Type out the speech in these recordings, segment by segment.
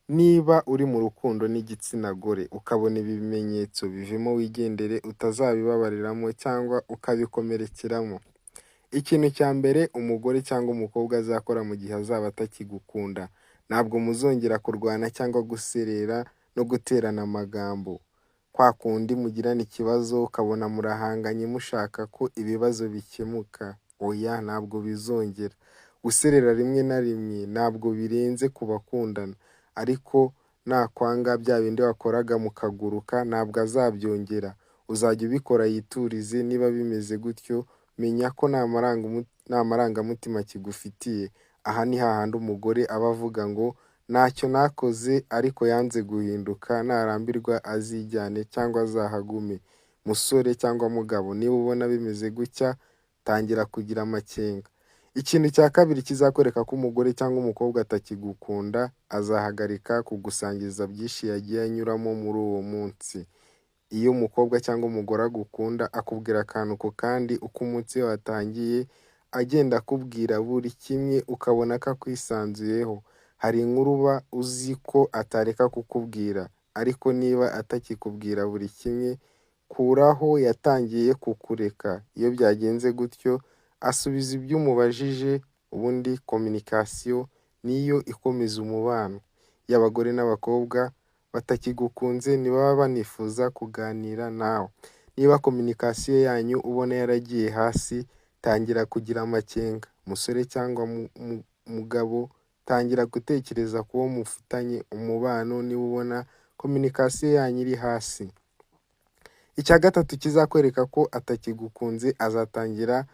Niba uri mu rukundo n'igitsina gore ukabona ibi bimenyetso, bivemo wigendere utazabibabariramo cyangwa ukabikomerekeramo. Ikintu cya mbere umugore cyangwa umukobwa azakora mu gihe azaba atakigukunda, ntabwo muzongera kurwana cyangwa guserera no guterana amagambo. Kwa kundi mugirana ikibazo ukabona murahanganye mushaka ko ibibazo bikemuka, oya, ntabwo bizongera. Guserera rimwe na rimwe ntabwo birenze ku bakundana, ariko nakwanga bya bindi wakoraga mukaguruka ntabwo azabyongera. Uzajya ubikora yiturize. Niba bimeze gutyo, menya ko nta marangamutima akigufitiye. Aha ni hahandi umugore aba avuga ngo ntacyo nakoze ariko yanze guhinduka, narambirwa azijyane cyangwa azahagume. Musore cyangwa mugabo, niba ubona bimeze gutya, tangira kugira amakenga. Ikintu cya kabiri kizakwereka ko umugore cyangwa umukobwa atakigukunda, azahagarika kugusangiza byinshi yagiye anyuramo muri uwo munsi. Iyo umukobwa cyangwa umugore agukunda, akubwira akantu ku kandi uko umunsi we watangiye, agenda akubwira buri kimwe, ukabona ko akwisanzuyeho. Hari inkuru uba uzi ko atareka kukubwira, ariko niba atakikubwira buri kimwe, kuraho yatangiye kukureka. Iyo byagenze gutyo, asubiza ibyo umubajije. Ubundi communication niyo ikomeza umubano. Iyo abagore n'abakobwa batakigukunze, ntibaba banifuza kuganira nawe. Niba communication yanyu ubona yaragiye hasi, tangira kugira amakenga. Musore cyangwa mugabo, tangira gutekereza ku wo mufitanye umubano niba ubona communication yanyu iri hasi. Icya gatatu kizakwereka ko atakigukunze, azatangira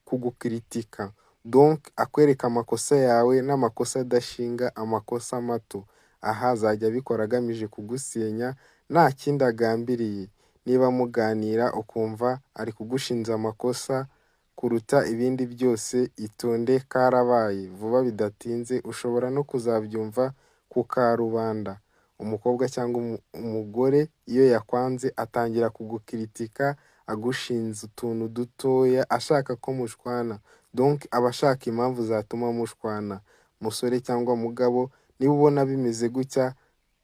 kugukritika. Donc akwereka amakosa yawe n'amakosa adashinga, amakosa mato. Aha azajya abikora agamije kugusenya, nta kindi agambiriye. Niba muganira ukumva ari kugushinja amakosa kuruta ibindi byose, itonde, karabaye. Vuba bidatinze ushobora no kuzabyumva ku karubanda. Umukobwa cyangwa umugore iyo yakwanze, atangira kugukritika agushinza utuntu dutoya, ashaka ko mushwana. Donc aba ashaka impamvu zatuma mushwana. Musore cyangwa mugabo, niba ubona bimeze gutya,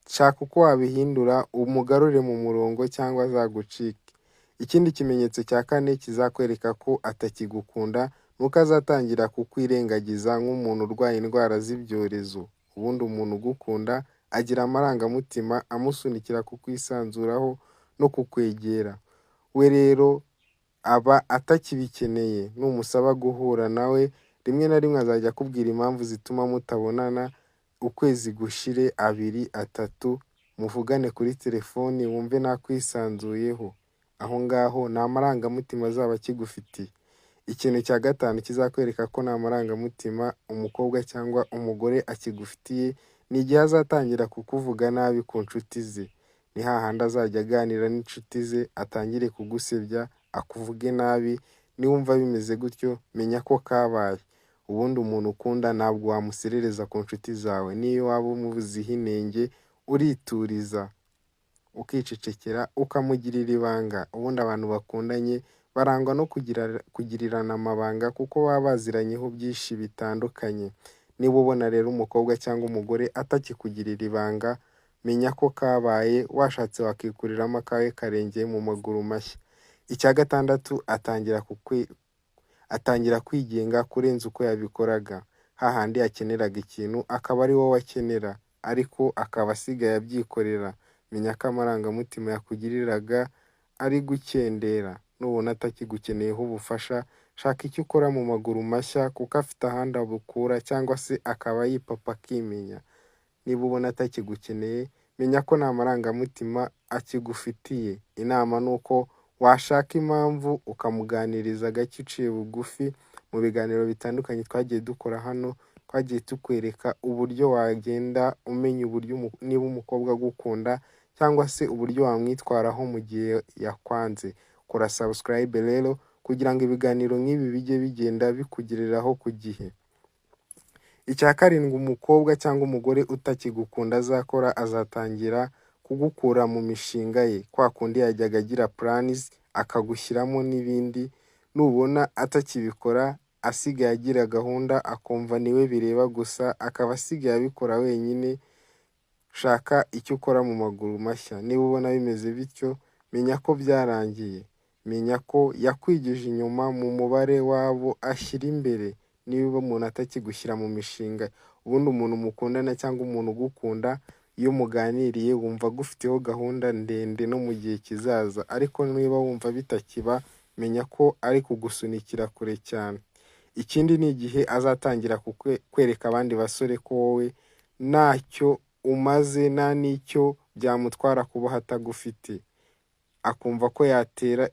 shaka uko wabihindura umugarure mu murongo cyangwa azagucike. Ikindi kimenyetso cya kane kizakwereka ko atakigukunda ni uko azatangira kukwirengagiza nk'umuntu urwaye indwara z'ibyorezo. Ubundi umuntu ugukunda agira amarangamutima amusunikira kukwisanzuraho no kukwegera. We rero aba atakibikeneye. Numusaba guhura nawe, rimwe na rimwe azajya akubwira impamvu zituma mutabonana, ukwezi gushire, abiri, atatu, muvugane kuri telefoni wumve ntakwisanzuyeho. Aho ngaho nta marangamutima azaba akigufitiye. Ikintu cya gatanu kizakwereka ko nta marangamutima umukobwa cyangwa umugore akigufitiye ni igihe azatangira kukuvuga nabi ku nshuti ze. Ni hahandi azajya aganira n'inshuti ze atangire kugusebya, akuvuge nabi. Niwumva bimeze gutyo, menya ko kabaye. Ubundi umuntu ukunda ntabwo wamuserereza ku nshuti zawe. Niyo waba umuziho inenge, urituriza ukicecekera, ukamugirira ibanga. Ubundi abantu bakundanye barangwa no kugirirana amabanga kuko baba baziranyeho byinshi bitandukanye. Niba ubona rero umukobwa cyangwa umugore atakikugirira ibanga, menya ko kabaye. Washatse wakikuriramo akawe karengeye mu maguru mashya. Icya gatandatu, atangira kwigenga kurenza uko yabikoraga. Hahandi yakeneraga ikintu akaba ari wowe akenera, ariko akaba asigaye abyikorera, menya ko amarangamutima yakugiriraga ari gukendera. Nubona atakigukeneyeho ubufasha, shaka icyo ukora mu maguru mashya kuko afite ahandi abukura cyangwa se akaba yipapa akimenya. Niba ubona atakigukeneye, menya ko nta marangamutima akigufitiye. Inama ni uko washaka impamvu ukamuganiriza gake uciye bugufi. Mu biganiro bitandukanye twagiye dukora hano, twagiye tukwereka uburyo wagenda umenya uburyo niba umukobwa agukunda cyangwa se uburyo wamwitwaraho mu gihe yakwanze. Kora subscribe rero kugira ngo ibiganiro nk'ibi bijye bigenda bikugereraho ku gihe. Icya karindwi umukobwa cyangwa umugore utakigukunda azakora, azatangira kugukura mu mishinga ye. Kwa kundi yajyaga agira plans akagushyiramo n'ibindi, nubona atakibikora, asigaye agira gahunda akumva niwe bireba gusa, akaba asigaye abikora wenyine. Shaka icyo ukora mu maguru mashya. Niba ubona bimeze bityo, menya ko byarangiye. Menya ko yakwigije inyuma mu mubare w'abo ashyira imbere. Niba umuntu atakigushyira mu mishinga, ubundi umuntu mukundana cyangwa umuntu ugukunda, iyo muganiriye wumva agufiteho gahunda ndende no mu gihe kizaza, ariko niba wumva bitakiba, menya ko ari kugusunikira kure cyane. Ikindi ni igihe azatangira kwereka abandi basore ko wowe ntacyo umaze, nta n'icyo byamutwara kubaho atagufite, akumva ko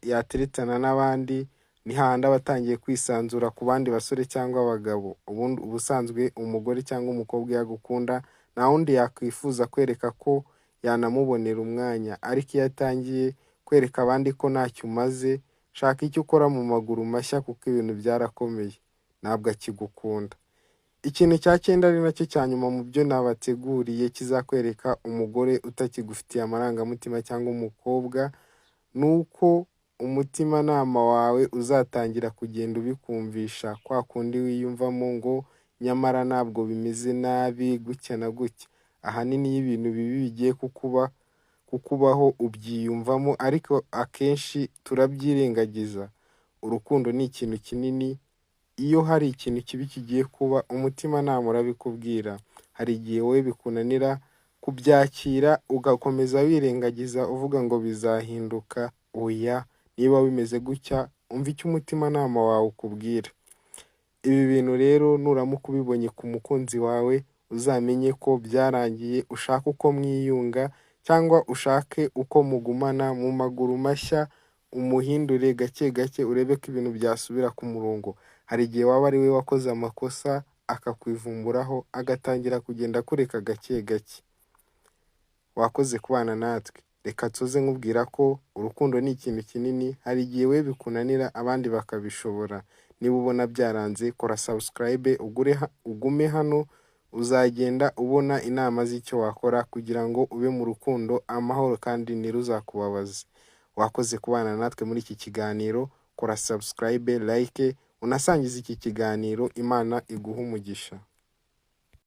yateretana n'abandi, ni hahandi aba atangiye kwisanzura ku bandi basore cyangwa abagabo. Ubundi ubusanzwe umugore cyangwa umukobwa iyo agukunda nta wundi yakwifuza kwereka ko yanamubonera umwanya, ariko iyo atangiye kwereka abandi ko ntacyo umaze, shaka icyo ukora mu maguru mashya kuko ibintu byarakomeye, ntabwo akigukunda. Ikintu cya cyenda ari nacyo cya nyuma mu byo nabateguriye kizakwereka umugore utakigufitiye amarangamutima cyangwa umukobwa, ni uko umutimanama wawe uzatangira kugenda ubikumvisha, kwa kundi wiyumvamo ngo nyamara ntabwo bimeze nabi gutya na gutya. Ahanini iyo ibintu bibi bigiye kukubaho ubyiyumvamo, ariko akenshi turabyirengagiza. Urukundo ni ikintu kinini, iyo hari ikintu kibi kigiye kuba umutimanama urabikubwira. Hari igihe wowe bikunanira kubyakira ugakomeza wirengagiza uvuga ngo bizahinduka, oya, niba bimeze gutya umva icyo umutimanama wawe ukubwira. Ibi bintu rero nuramuka ubibonye ku mukunzi wawe, uzamenye ko byarangiye, ushake uko mwiyunga cyangwa ushake uko mugumana mu maguru mashya, umuhindure gake gake urebe ko ibintu byasubira ku murongo. Hari igihe waba ari we wakoze amakosa akakwivumburaho, agatangira kugenda akureka gake gake. Wakoze kubana natwe. Reka nsoze nkubwira ko urukundo ni ikintu kinini, hari igihe we bikunanira abandi bakabishobora. Niba ubona byaranze, kora subscribe ugume hano, uzagenda ubona inama z'icyo wakora kugira ngo ube mu rukundo amahoro kandi ntiruzakubabaze. Wakoze kubana natwe muri iki kiganiro, kora subscribe, like, unasangize iki kiganiro, Imana iguhe umugisha.